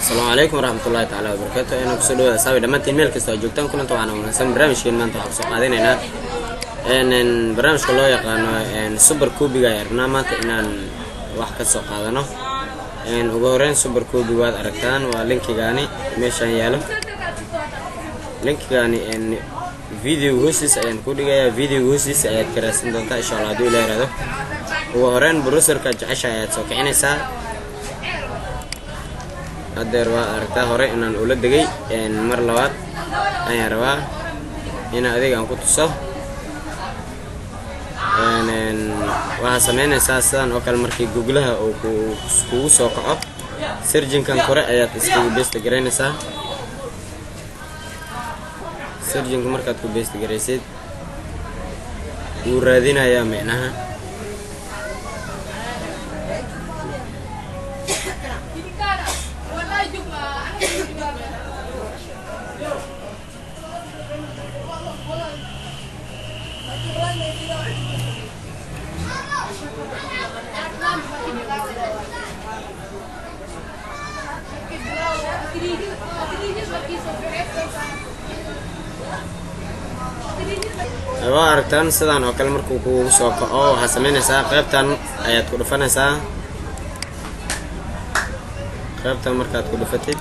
Asalaamu calaykum waraxmatullahi tacaala wabarakaatu. Inaan kusoo dhawaada saabi dhammaantiin meel kasta oo joogtaan. Kulanta waxaana wanaagsan. Barnaamijkeen maanta waxaan kusoo qaadanaynaa barnaamijka loo yaqaano Super Copy-ga. Ayaan rabnaa maanta inaan wax ka soo qaadano. Ugu horeyn, Super Copy waad aragtaan, waa linkigaani meeshaan yaalo. Linkigaani videoga hoostiisa ayaan ku dhigayaa, videoga hoostiisa ayaad ka raadsan doontaa, insha Allah, hadduu Ilah yiraahdo. Ugu horeyn, browserka jecesha ayaad soo kicinaysaa. Hadeer waa aragtaa hore inaan ula degay. Mar labaad ayaan rabaa in adiga aan ku tuso. Waxaa sameynaysaa sidan oo kale: markii Googlaha uu kugu soo kaco, searching-kan kore ayaad iskaga paste garaynaysaa. Searching-ka markaad ku paste garaysid, wuu raadinayaa micnaha. Waa aragtaan, sidaan oo kale markuu kugu soo kaco, waxaad sameynaysaa qaybtan ayaad ku dhufanaysaa. Qaybtan markaad ku dhufatid,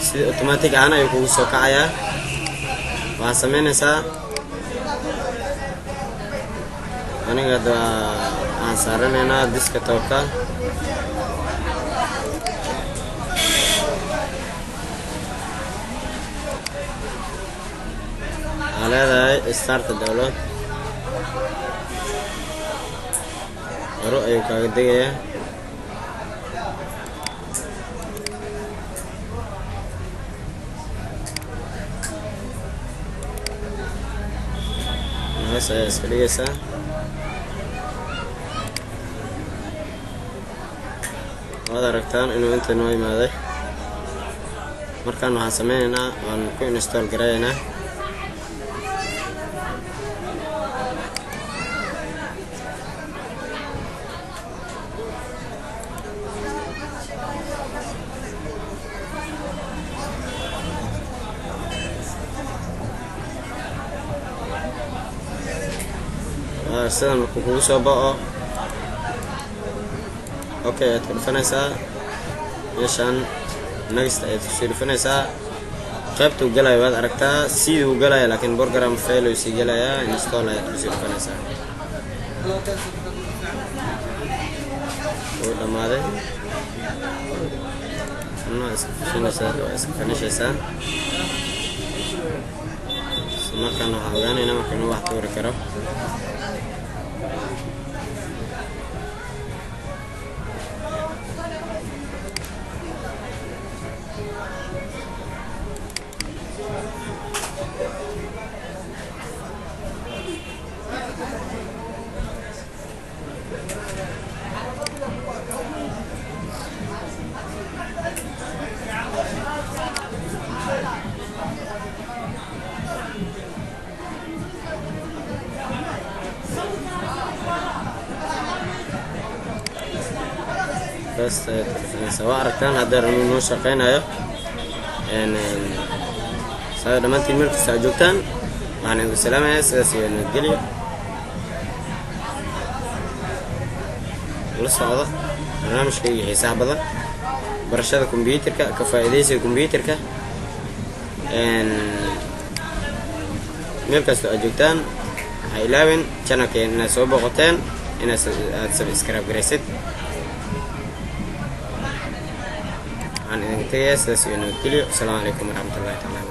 si automatic ahaan ayuu kugu soo kacayaa. Waxaad sameynaysaa, aniga hadda waxaan saaranaynaa desktopka. Waxaa leedahay "start download", horo ayuu kaaga degayaa. Hoos ayaa iska dhigaysaa. Waad aragtaan inuu inta noo imaaday. Markaan waxaan sameynaynaa, waan ku install garaynaa. Sidan markuu kugu soo bao, okay ayaad ku dhufanaysaa. Meeshaan next ayaad kusii dhufanaysaa. Qaybtuu galayo waad aragtaa, siduu galaya, laakiin program file uu sii galayaa. Install ayaad kusii dhufanaysaa. Wuu dhamaaday. Waa iska fushinaysaa, waa iska finishaysaa. Markaan waxaan ogaanaynaa marka inuu wax tuuri karo. Bas ayaad ku dhufanaysaa. Waa aragtaan haddeer inuu noo shaqeynayo. Saa dhammaantiin meel kasta aad joogtaan, waxaan idinku salaamayaa sidaas iyo nabadgelyo. La socda barnaamijkayga xiisaha badan, barashada combyuterka, ka faa'iidaysiga combyuterka. Meel kasta aad joogtaan, ha ilaawin channelkeen inaad soo booqateen, inaad aad subscribe garaysid. Waxaan idinka tegayaa sidaas iyo nabadgelyo. Asalaamu calaykum waraxmatullahi taala.